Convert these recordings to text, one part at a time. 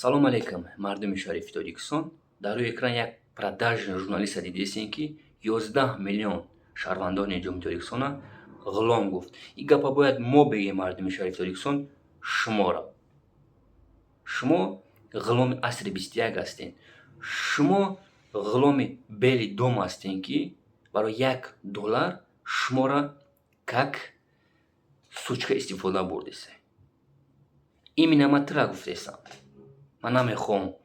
Салом алейкум, мардуми шарифи Тоҷикистон. Дар рӯи экран як продажный журналиста дидесем, ки 11 миллион шаҳрвандони Ҷумҳурии Тоҷикистона ғулом гуфт. Ин гапа бояд мо бигем, мардуми шарифи Тоҷикистон, шуморо. Шумо ғуломи асри 21 ҳастед. Шумо ғуломи Белый дом ҳастед, ки барои 1 доллар шуморо как сучка истифода бурдесе. Именно ман тура гуфтесам. Ман намехоҳам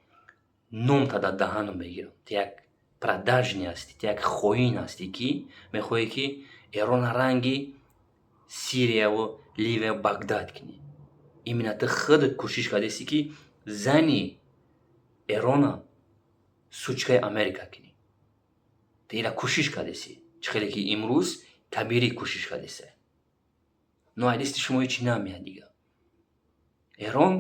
номта дар даҳанам бигирам. Ту як продажный ҳастӣ, ту як хоин ҳастӣ, ки мехоҳӣ, ки Эрона ранги Сирияву Ливия, Багдад кунӣ. Именно ту худат кӯшиш кардесӣ, ки зани Эрона сучкаи Америка кунӣ. Ту ира кӯшиш кардесӣ. Чӣ хеле ки имрӯз Кабирӣ кӯшиш кардеса. Но ай дасти шумо ҳечи намеяд дига. Эрон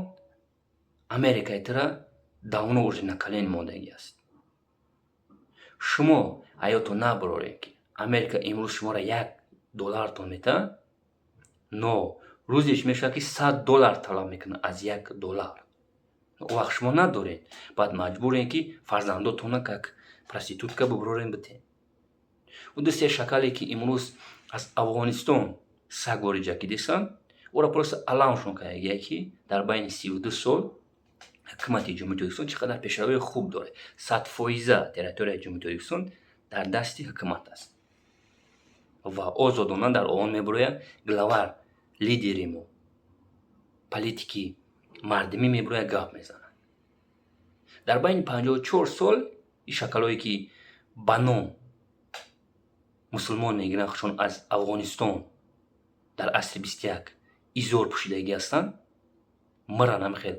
Америкаи тура давно уже на колени мондагӣ аст. Шумо ҳаётон набароред, ки Америка имрӯз шуморо 1 доллартон метаҳад, но рӯзеш мешавад, ки 100 доллар талаб мекунад аз 1 доллар. Он вақт шумо надоред. Баъд маҷбурем, ки фарзандотонро как проститутка бубурорем, битем. Ӯ дусте шакале, ки имрӯз аз Афғонистон саг вориҷа кидесанд, ӯро просто аламшон кардагия, ки дар байни 32 сол ҳукумати Ҷумҳурии Тоҷикистон чӣ қадар пешравии хуб дорад. 100 фоиза территорияи Ҷумҳурии Тоҷикистон дар дасти ҳукумат аст ва озодона дар он мебурояд главарь, лидери мо, политики мардумӣ мебурояд, гап мезанад. Дар байни 54 сол ин шакалҳое, ки ба ном мусулмон мегиранд, худшон аз Афғонистон дар асри 21 изор пӯшидагӣ ҳастанд, миран, ҳамихел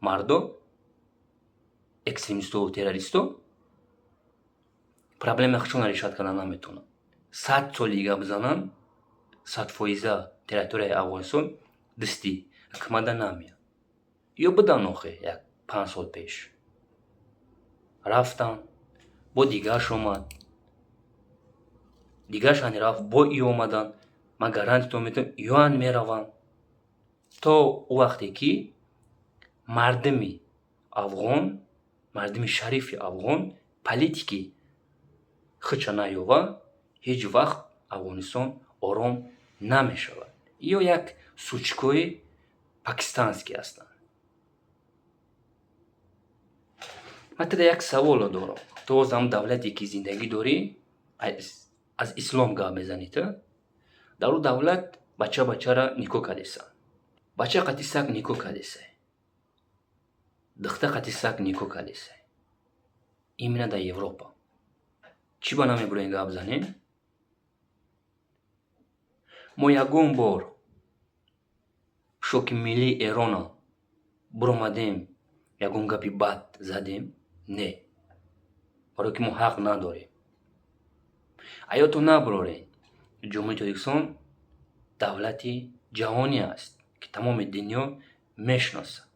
мардо, экстремистову террористо проблема худшонро решать кардан наметавонанд. 100 соли дига бизананд, 100 фоиза территорияи Афғонистон дасти ҳукуматда намеяд. Ё будан охе, як 5 сол пеш рафтанд, бо дигарш омад, дигарш ани рафт, бо и омаданд. Ман гарантитон метавонам, ёан мераванд, то ӯ вақте ки мардуми афғон, мардуми шарифи афғон политики худша наёва, ҳеҷ вақт Афғонистон ором намешавад. Ё як сучкои пакистанский ҳастанд. Ман туда як саволо дорам. Ту боз ҳам давлате, ки зиндагӣ дорӣ, аз ислом гап мезанӣ, ту дар ӯ давлат бача бачара никоҳ кардеса, бача қати саг никоҳ кардеса, духта қати саг никоҳ кардеса. Именно дар Европа чӣ ба намебуроем гап занем? Мо ягон бор шоки миллии Эрона буромадем, ягон гапи бад задем? Не, барое ки мо ҳақ надорем. Ҳаётон набарорем, Ҷумҳурии Тоҷикистон давлати ҷаҳонӣ аст, ки тамоми дунё мешиносад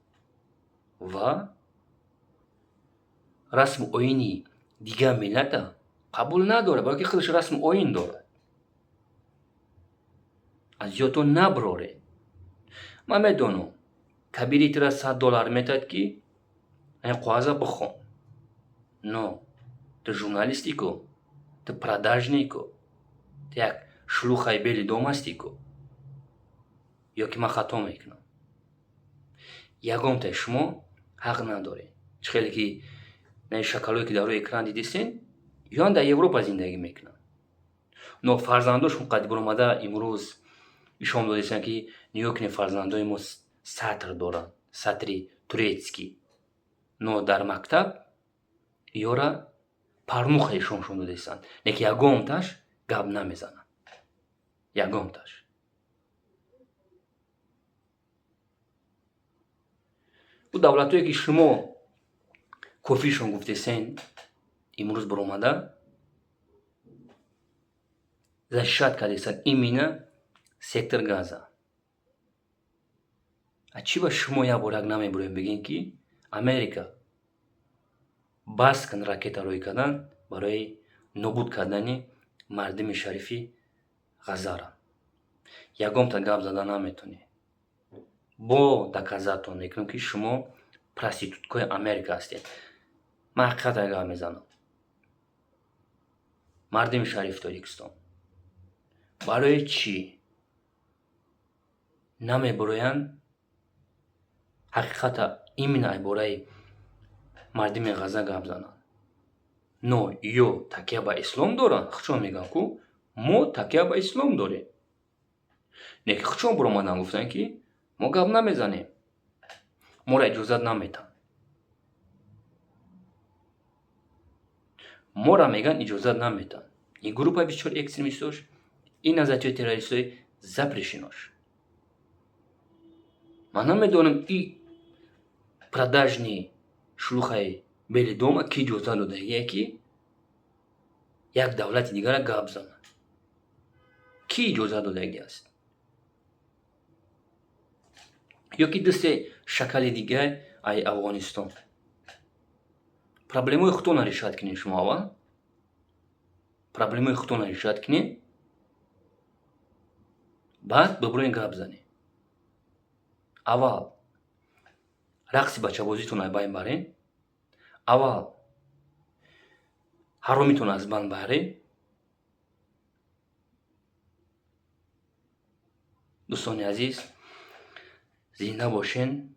ва расму оини дигар миллата қабул надорад, барое ки худаш расму оин дорад. Аз ёдтон набароред. Ман медонам, Кабири тура 100 доллар метаҳад, ки ин коғаза бихон, но ту журналисти ку, ту продажный ку, ту як шлюхаи Белый дом ҳастӣ ку. Ё ки ман хато мекунам? Ягонтаи шумо ҳақ надоред. Чӣ хеле ки шакалҳое, ки дар рӯи экран дидистен, ёан дар Европа зиндагӣ мекунанд, но фарзандошон қад биромада имрӯз ишон додестанд, ки нигоҳ кунед, фарзандои мо сатр доранд, сатри турецкий, но дар мактаб ёра порнуха ишоншон додестанд, лекин ягонташ гап намезанад, ягонташ. Ӯ давлатҳое, ки шумо кофиршон гуфтесен, имрӯз баромада защищать кардесанд именно сектор Газа. А чӣ ба шумо як бор як намебуроем, бигем, ки Америка, бас кун ракета рӯй кардан барои нобуд кардани мардуми шарифи Ғаззара? Ягонта гап зада наметонед. Бо доказать тон мекунам, ки шумо Проституткои Америка ҳастед. Ман ҳақиқата гап мезанам. Мардуми шарифи Тоҷикистон, барои чӣ намебуроянд ҳақиқата именно ай бораи мардуми Ғазза гап зананд? Но ё такя ба ислом доранд, худшон мегӯянд, ку мо такя ба ислом дорем. Не ки худшон буромаданд, гуфтанд, ки мо гап намезанем, моро иҷозат наметаҳанд. Моро, мегӯянд, иҷозат наметаҳанд. Ин группаи бисёр экстремистош, ин назарияи террористои запрещенош. Ман намедонам, и продажный шлюхаи Белый дома ки иҷозат додагие, ки як давлати дигара гап занад. Кӣ иҷозат додагӣ аст? Ё ки дусте шакали дигар ай Афғонистон. Проблемаи худтонро решать кунед шумо аввал. Проблемаи худтонро решать кунед, баъд бибуроен, гап занед. Аввал рақси бачабозитон аз байн барен, аввал ҳаромитон аз банд барен. Дӯстони азиз, зинда бошен.